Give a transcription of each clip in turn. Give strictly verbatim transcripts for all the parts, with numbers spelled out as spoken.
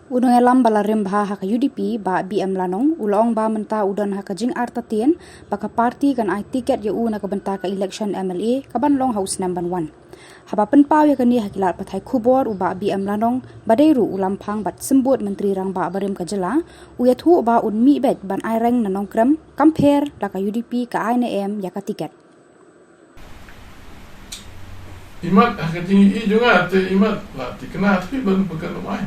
U nongïalam ba la rim bha ha ka U D P, Bah B M Lanong, u la ong ba mynta u don ha ka jingartatien ba ka party kan ai tiket ïa u na ka bynta ka election M L A ka ban long ha u snem ban wan. Haba pynpaw ïa kane ha ki lad pathai khubor, u Bah B M Lanong, ba dei ruh u lamphang bad symbud Myntri Rangbah barim ka jylla, u ïathuh ba un mih beit ban ai reng na Nongkrem kam pher la ka U D P ka ai ne em ïa ka tiket. Imat ha ka jingïohi jong nga te imat la thikna te ban pynkan ym ai.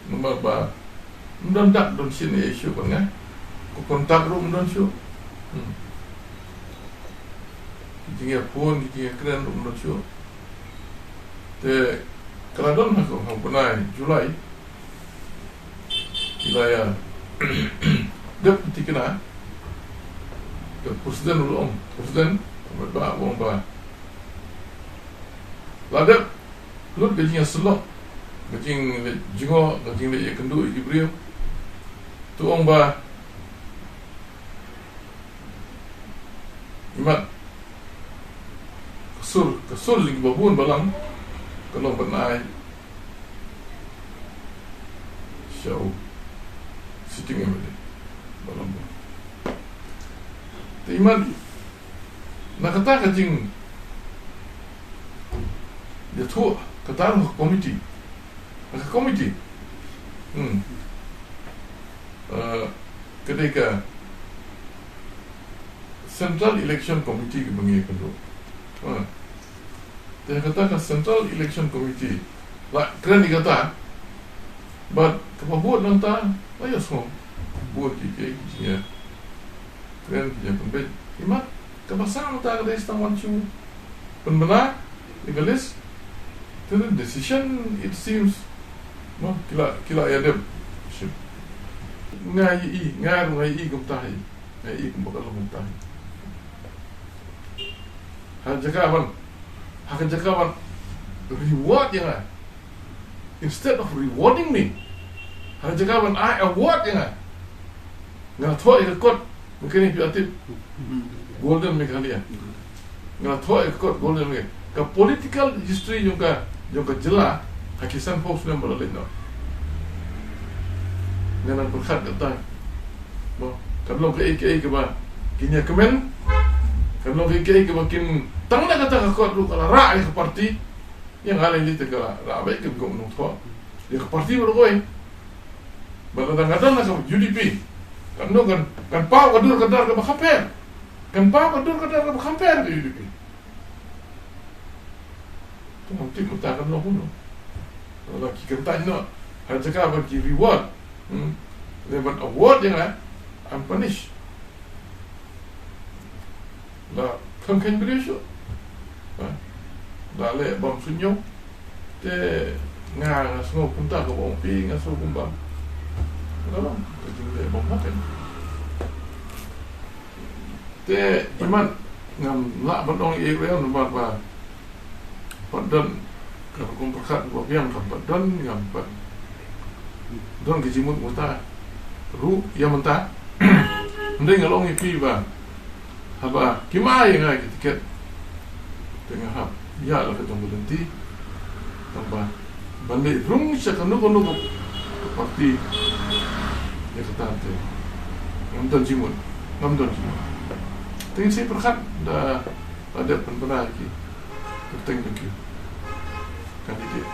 Namar ba ym don dak don sien ïa shuh ban nga. Ko kontak ruh ym don shuh. Hmm. Ki jingïaphone, ki jingïakren ruh ym don shuh. Te ka la don ha ka, ha u bnai July. Ki la ïa dep thikna. Te president u la ong, president, u met ba u ong ba la dep lut ka jingïasyllok, ka jingleh jngoh, ka jingleh ïakynduh ïa ki briew. Te u ong ba imat ka sur, ka sur jong kiba bun balang ka long ban ai sha u sitting M L A balang bun. Te imat na kata ka jingïathuh kata ka committee, ka committee. Hmm. Uh, ka dei ka Central Election Committee kaba ngi ïakynduh. Ha. Te kata ka Central Election Committee la kren ïa kata. Bad kaba bud nangta la ïa sngewbha bud ki ki ki kren ki ïa pynbeit. Imat kaba sah nangta ka dei stang wan shu pynbna ïa ka list. Te the decision, it seems, no, ki la, ki la ïa dep. Nga ïa i, nga ruh nga ïa i kumta hi. Nga ïa i kumba ka long kumta hi. Ha jaka ban, ha ka jaka ban reward ïa nga. Instead of rewarding me, ha ka jaka ban ai award ïa nga, nga thoh ïa ka kot, nga kane phi la tip, Golden Meghalaya. Nga thoh ïa ka kot Golden Meghalaya. Ka political history jong ka, jong ka jylla ha ki sanphew snem ba la leit noh. Nga nang pyrkhat kata. Mo, kan long kaei kaei kaba kin ïa kmen. Kan long kaei kaei kaba kin, tang na kata ka kot ruh ka la rah ïa ka party. Ïa nga lei lei te ka la rah beit, kin kum nongthoh ïa ka party baroh kawei. Ba lada nga don ha ka U D P, kan long kan, kan paw ka dur ka dar kaba kham pher. Kan paw ka dur ka dar kaba kham pher ka U D P. Te ngam tip mynta kan long kumno. Lada ki kyntait noh ha jaka ban ki reward, hmm, lane ban award ïa nga, I'm punished. La khlem kheiñ briew shuh. Ha? La leh bam suiñiew. Te nga, nga sngew kumta kaba ong phi, nga sngew kumba nga long ka jingleh bam ha phi. Te imat ngam lah ban ong ei ei namar ba pat don ka rukom pyrkhat ba biang, kam pat don, ngam pat don ka jingmut mynta ruh ïa mynta. Hynrei nga la ong ïa phi ba haba kim ai ïa nga ki tiket te nga hap ïa la ka jong ka lynti. Tang ba ban leit rung sha kano kano ka party ïa kata te ngam don jingmut, ngam don jingmut. Te ngin sa pyrkhat da la dep pynbna ïa ki kyrteng jong ki candidate.